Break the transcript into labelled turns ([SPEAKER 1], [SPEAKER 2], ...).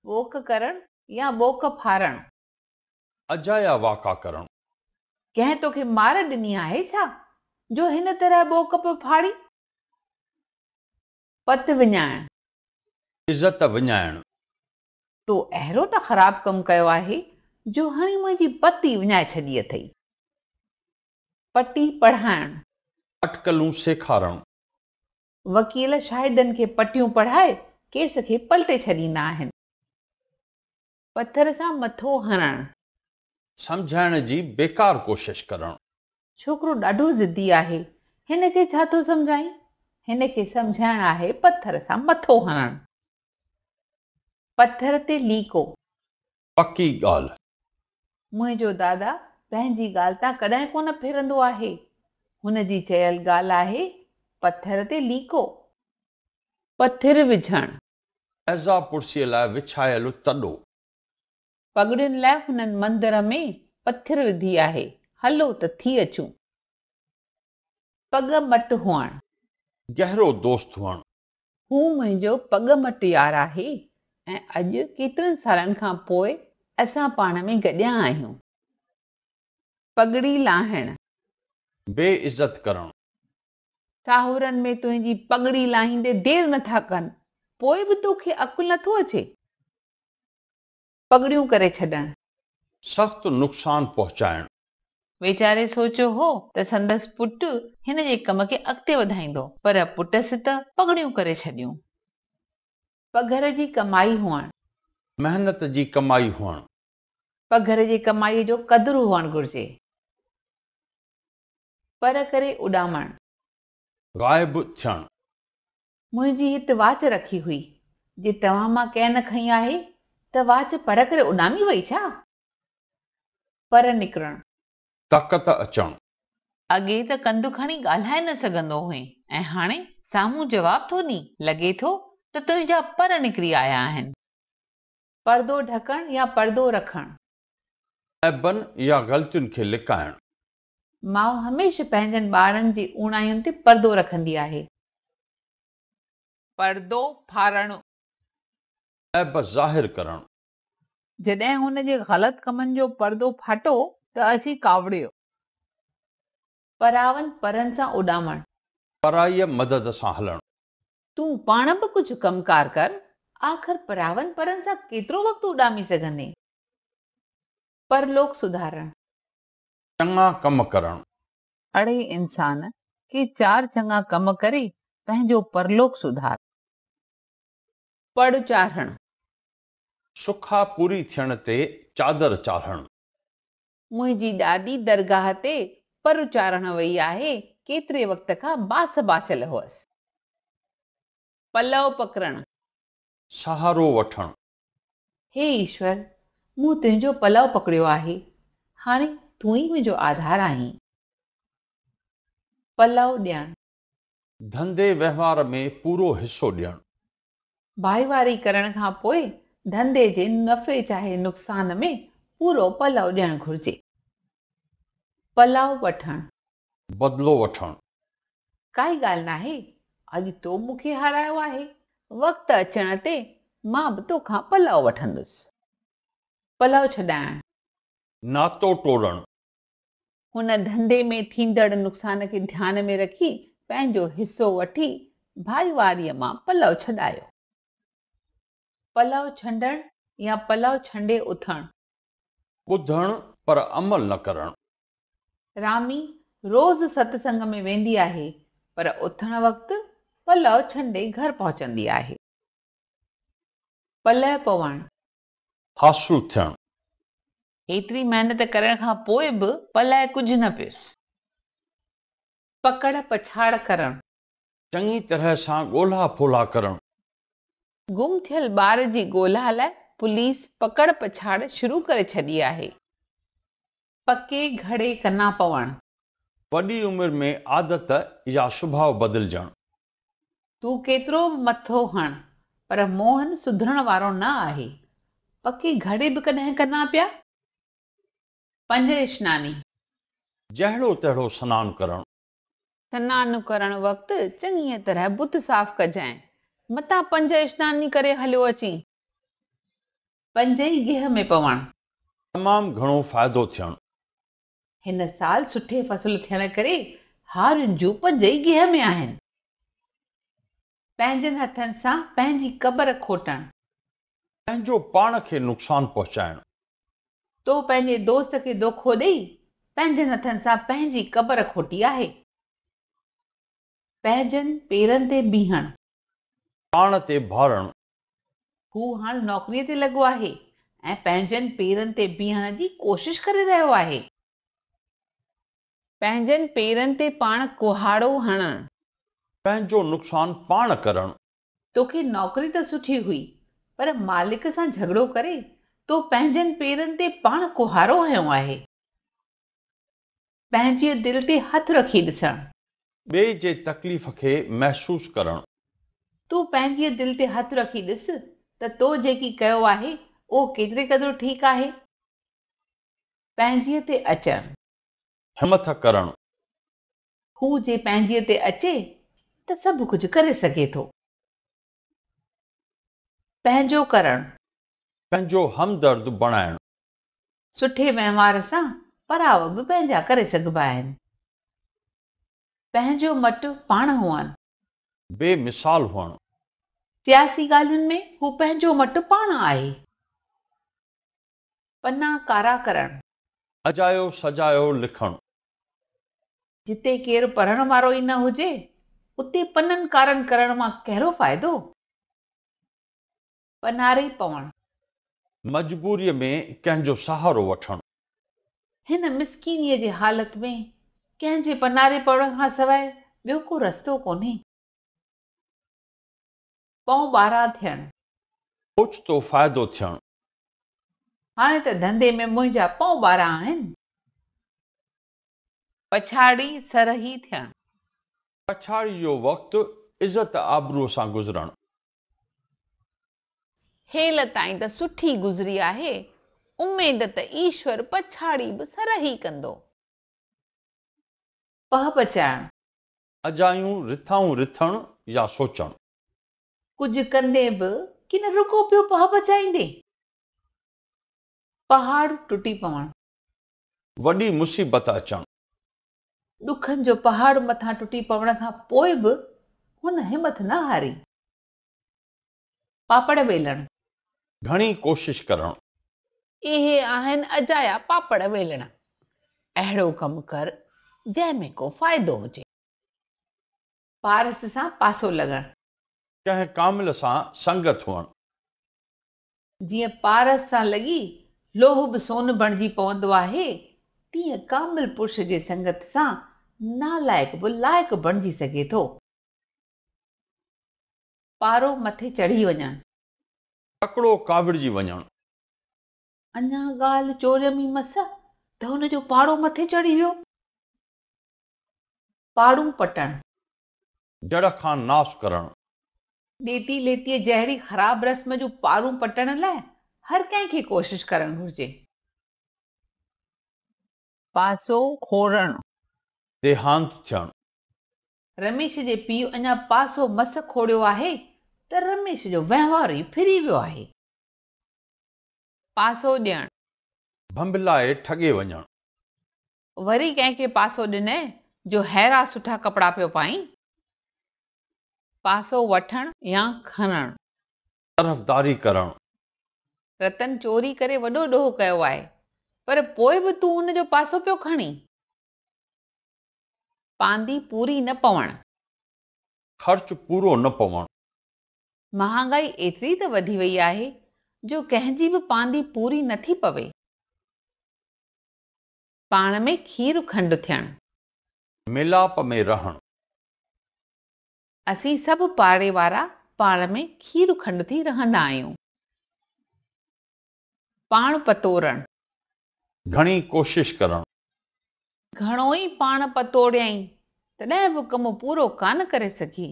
[SPEAKER 1] ٻوڪ ڪرڻ يا ٻوڪ ڦاڙڻ.
[SPEAKER 2] اجايا واڪا ڪرڻ.
[SPEAKER 1] ڪنهن توکي مار ڏني آهي ڇا، جو هن طرح ٻوڪ پيو ڦاڙين؟ پت وڃائڻ.
[SPEAKER 2] عزت وڃائڻ.
[SPEAKER 1] تو اهڙو ته خراب ڪم ڪيو آهي، جو هڻي منهنجي پت ئي وڃائي ڇڏي اٿئي. پٽي پڙهائڻ.
[SPEAKER 2] اٽڪلون سيکارڻ.
[SPEAKER 1] وڪيل شاهدن کي پٽيون پڙهائي ڪيس کي پلٽي ڇڏيندا آهن. پٿر سان مٿو هڻڻ.
[SPEAKER 2] سمجهائڻ جي بيڪار ڪوشش ڪرڻ.
[SPEAKER 1] ڇوڪرو ڏاڍو ضدي آهي، هن کي ڇا ٿو سمجهائين؟ هن کي سمجهائڻ آهي پٿر سان مٿو هڻڻ. پٿر تي ليڪو.
[SPEAKER 2] پڪي ڳالهه.
[SPEAKER 1] منهنجو دادا پنهنجي ڳالهه تان ڪڏهن ڪونه ڦرندو آهي. هن جي چيل ڳالهه آهي پٿر تي ليڪو. پٿر وجهڻ.
[SPEAKER 2] ايذاء پرسيء لاء وڇايل تڏو.
[SPEAKER 1] پڳڙين لاء هنن مندر ۾ پٿر وڌي آهي، هلو ته ٿي اچون. پڳ مٽ هئڻ.
[SPEAKER 2] گهرو دوست هئڻ.
[SPEAKER 1] هو منهنجو پڳ مٽ يار آهي ۽ اڄ ڪيترن سالن کان پوء اسان پاڻ ۾ گڏيا آهيون. پڳڙي لاهڻ.
[SPEAKER 2] بي عزت ڪرڻ.
[SPEAKER 1] ساهورن ۾ تنهنجي پڳڙي لاهيندي دير نٿا ڪن، پوء به توکي عقل نٿو اچي. پڳڙيون ڪري ڇڏڻ.
[SPEAKER 2] سخت نقصان پهچائڻ.
[SPEAKER 1] ويچاري سوچيو هو ته سندس پٽ هن جي ڪم کي اڳتي وڌائيندو، پر پٽس ته پڳڙيون ڪري ڇڏيون. پگهر جي ڪمائي هئڻ.
[SPEAKER 2] محنت جي ڪمائي هئڻ.
[SPEAKER 1] پگهر جي ڪمائيء جو قدر هئڻ گهرجي. پر ڪري اڏامڻ.
[SPEAKER 2] غائب ٿيڻ.
[SPEAKER 1] منهنجي هت واچ رکي هئي، جي توهان مان ڪنهن نه کنئي آهي ته واچ پر ڪري اڏامي وئي ڇا؟ پر نڪرڻ.
[SPEAKER 2] طاقت اچڻ.
[SPEAKER 1] اڳي ته ڪنڌ کڻي ڳالهائي نه سگهندو هئين ۽ هاڻي سامهون جواب ٿو ڏين، لڳي ٿو ته تنهنجا پر نڪري آيا آهن. پردو ڍڪڻ يا پردو رکڻ.
[SPEAKER 2] عيبن يا غلطين کي لڪائڻ.
[SPEAKER 1] ماء هميشه پنهنجن ٻارن جي اوڻاين تي پردو رکندي آهي. پردو ڦاڙڻ.
[SPEAKER 2] عيب ظاهر ڪرڻ.
[SPEAKER 1] جڏهن هن جي غلط ڪمن جو پردو ڦاٽو ته اچي ڪاوڙيو. پراون پرن سان اڏامڻ.
[SPEAKER 2] پرائيء مدد سان هلڻ.
[SPEAKER 1] تون پاڻ به ڪجهه ڪم ڪار ڪر، آخر پراون پرن سان ڪيترو وقت اڏامي سگهندين؟ پرلوڪ سڌارڻ.
[SPEAKER 2] چڱا ڪم ڪرڻ.
[SPEAKER 1] اڙي انسان، ڪي چار چڱا ڪم ڪري پنهنجو پرلوڪ سڌار. پڙ چاڙهڻ.
[SPEAKER 2] سکا پوري ٿيڻ تي چادر چاڙهڻ.
[SPEAKER 1] منهنجي ڏاڏي درگاهه تي پر چاڙهڻ وئي آهي، ڪيتري وقت کان باس باسيل هئس. پلئو پڪڙڻ.
[SPEAKER 2] سهارو وٺڻ.
[SPEAKER 1] هي ايشور، مون تنهنجو پلئو پڪڙيو آهي، هاڻي تون ئي منهنجو آڌار آهين. پلئو ڏيڻ.
[SPEAKER 2] ڌنڌي وهنوار ۾ پورو حصو ڏيڻ.
[SPEAKER 1] ڀائيواري ڪرڻ کان پوء ڌنڌي جي نفعي چاهي نقصان ۾ پورو پلئو ڏيڻ گهرجي. پلئو وٺڻ.
[SPEAKER 2] بدلو وٺڻ.
[SPEAKER 1] ڪائي ڳالهه ناهي، اڄ تو مون کي هارايو آهي، وقت اچڻ تي مان به توکان پلئو وٺندس. پلئو ڇڏائڻ.
[SPEAKER 2] ناتو ٽوڙڻ.
[SPEAKER 1] هن ڌنڌي ۾ ٿيندڙ نقصان کي ڌيان ۾ رکي پنهنجو حصو وٺي ڀائيواريء مان پلئو ڇڏايو. پلئو ڇنڊڻ يا پلئو ڇنڊي اٿڻ.
[SPEAKER 2] ٻڌڻ پر عمل نه ڪرڻ.
[SPEAKER 1] رامي روز ستسنگ ۾ ويندي آهي پر اٿڻ وقت پلئو ڇنڊي گهر پهچندي آهي. پلئه پوڻ.
[SPEAKER 2] حاصل ٿيڻ.
[SPEAKER 1] ايتري محنت ڪرڻ کان پوء به پلئه ڪجهه نه پيس. پڪڙ پڇاڙ ڪرڻ.
[SPEAKER 2] چڱي طرح سان ڳولها ڦولها ڪرڻ.
[SPEAKER 1] گم ٿيل ٻار جي ڳولها لاء پوليس پڪڙ پڇاڙ شروع ڪري ڇڏي آهي. پڪي گهڙي ڪنا پوڻ.
[SPEAKER 2] وڏي عمر ۾ عادت يا سڀاء بدلجڻ.
[SPEAKER 1] تون ڪيترو به مٿو هڻ، پر موهن سڌرڻ وارو نه آهي. پڪي گهڙي به ڪڏهن ڪنا پيا؟ پنج اشناني.
[SPEAKER 2] جهڙو تهڙو سنان ڪرڻ.
[SPEAKER 1] سنان ڪرڻ وقت چڱيء طرح بت صاف ڪجانء، متان پنج اشناني ڪري هليو اچين. پنجئي گيهه ۾ پوڻ.
[SPEAKER 2] تمام گهڻو فائدو ٿيڻ.
[SPEAKER 1] هن سال سٺي فصل ٿيڻ ڪري هارين جون پنجئي گيهه ۾ آهن. پنهنجن هٿن سان پنهنجي قبر کوٽڻ.
[SPEAKER 2] پنهنجو پاڻ کي نقصان پهچائڻ.
[SPEAKER 1] تو پنهنجي دوست کي دوکو ڏئي پنهنجن هٿن سان پنهنجي قبر کوٽي آهي. پنهنجن پيرن تي بيهڻ.
[SPEAKER 2] پاڻ تي ڀاڙڻ.
[SPEAKER 1] هو هاڻ نوڪريء تي لڳو آهي ۽ پنهنجن پيرن تي بيهڻ جي ڪوشش ڪري رهيو آهي. پنهنجن پيرن تي پاڻ ڪهاڙو هڻڻ.
[SPEAKER 2] پنهنجو نقصان پاڻ ڪرڻ.
[SPEAKER 1] توکي نوڪري ته سٺي هئي، پر مالڪ سان جهڳڙو ڪري تو پنهنجن پيرن تي پاڻ ڪهاڙو هنيو آهي. پنهنجيء دل تي هٿ رکي ڏسڻ.
[SPEAKER 2] ٻئي جي تڪليف کي محسوس ڪرڻ.
[SPEAKER 1] تون پنهنجيء دل تي هٿ رکي ڏس ته تو جيڪي ڪيو آهي، اهو ڪيتري قدر ٺيڪ آهي. پنهنجيء تي اچڻ.
[SPEAKER 2] همٿ ڪرڻ.
[SPEAKER 1] هو جي پنهنجيء تي اچي ته سڀ ڪجهه ڪري سگهي ٿو. پنهنجو ڪرڻ.
[SPEAKER 2] پنهنجو همدرد بڻائڻ.
[SPEAKER 1] سٺي وهنوار سان پراوا به پنهنجا ڪري سگهبا آهن. پنهنجو مٽ پاڻ هئڻ.
[SPEAKER 2] بي مثال هئڻ.
[SPEAKER 1] سياسي ڳالهين ۾ هو پنهنجو مٽ پاڻ آهي. پنا ڪارا ڪرڻ.
[SPEAKER 2] اجايو سجايو لکڻ.
[SPEAKER 1] جتي ڪير پڙهڻ وارو ئي نه هجي، اتي پنن ڪارن ڪرڻ مان ڪهڙو فائدو؟ پناري پوڻ.
[SPEAKER 2] مجبوريء ۾ ڪنهن جو سهارو وٺڻ.
[SPEAKER 1] هن مسڪينيء جي حالت ۾ ڪنهن جي پناري پوڻ کان سواء ٻيو ڪو رستو ڪونهي. پئون ٻارهن ٿيڻ.
[SPEAKER 2] اوچتو فائدو ٿيڻ.
[SPEAKER 1] هاڻي ته ڌنڌي ۾ منهنجا پئون ٻارهن آهن. پڇاڙي سرهي ٿيڻ.
[SPEAKER 2] پڇاڙي جو وقت عزت آبروء سان گذرڻ.
[SPEAKER 1] هيل تائين ته سٺي گذري آهي، اميد ته ايشور پڇاڙي به سرهي ڪندو. پهه پچائڻ.
[SPEAKER 2] اجايون رٿائون رٿڻ يا سوچڻ.
[SPEAKER 1] ڪجهه ڪندين به ڪي نه رڳو پيو پهه پچائيندين. پهاڙ ٽٽي پوڻ.
[SPEAKER 2] وڏي مصيبت اچڻ.
[SPEAKER 1] ڏکن جو پهاڙ مٿان ٽٽي پوڻ کان پوء به هن همٿ نه هاري. پاپڙ ويلڻ.
[SPEAKER 2] گهڻي ڪوشش ڪرڻ.
[SPEAKER 1] اهي آهن اجايا پاپڙ ويلڻ. اهڙو ڪم ڪر جنهن ۾ ڪو فائدو هجي. پارس سان پاسو لڳڻ.
[SPEAKER 2] ڪنهن ڪامل سان سنگت هئڻ.
[SPEAKER 1] جيئن پارس سان لڳي لوهه به سون بڻجي پوندو آهي، تيئن ڪامل پرش جي سنگت سان نالائق به لائق بڻجي سگهي ٿو. پارو مٿي چڙهي وڃڻ.
[SPEAKER 2] تڪڙو ڪاوڙجي وڃڻ.
[SPEAKER 1] اڃا ڳالهه چوريم ئي مس ته هن جو پاڙو مٿي چڙهي ويو. پاڙون پٽڻ.
[SPEAKER 2] جڙ کان ناس ڪرڻ.
[SPEAKER 1] ڏيتي ليتيء جهڙي خراب رسم جون پاڙون پٽڻ لاء هر ڪنهن کي ڪوشش ڪرڻ گهرجي. پاسو کوڙڻ.
[SPEAKER 2] ديهانت ٿيڻ.
[SPEAKER 1] رميش جي پيء اڃا پاسو مس کوڙيو آهي ته رميش جو وهنوار ئي ڦري ويو آهي. پاسو ڏيڻ.
[SPEAKER 2] ڀنڀلائي ٺڳي وڃڻ.
[SPEAKER 1] وري ڪنهن کي پاسو ڏنئه جو ههڙا سٺا ڪپڙا پيو پائين. پاسو وٺڻ يا کڻڻ.
[SPEAKER 2] طرفداري ڪرڻ.
[SPEAKER 1] رتن چوري ڪري وڏو ڏوهه ڪيو آهي، پر پوء به تون هن جو پاسو پيو کڻين. پاندي پوري نه پوڻ.
[SPEAKER 2] خرچ پورو نه پوڻ.
[SPEAKER 1] مهانگائي ايتري ته وڌي وئي آهي جو ڪنهن جي به پاندي پوري نه ٿي پوي. پاڻ ۾ کير کنڊ ٿيڻ.
[SPEAKER 2] ميلاپ ۾ رهڻ.
[SPEAKER 1] اسين سڀ پاڙي وارا پاڻ ۾ کير کنڊ ٿي رهندا آهيون. پاڻ پتوڙڻ.
[SPEAKER 2] گهڻي ڪوشش ڪرڻ.
[SPEAKER 1] گهڻو ئي پاڻ پتوڙيائين، تڏهن به ڪم پورو ڪانه ڪري سگهي.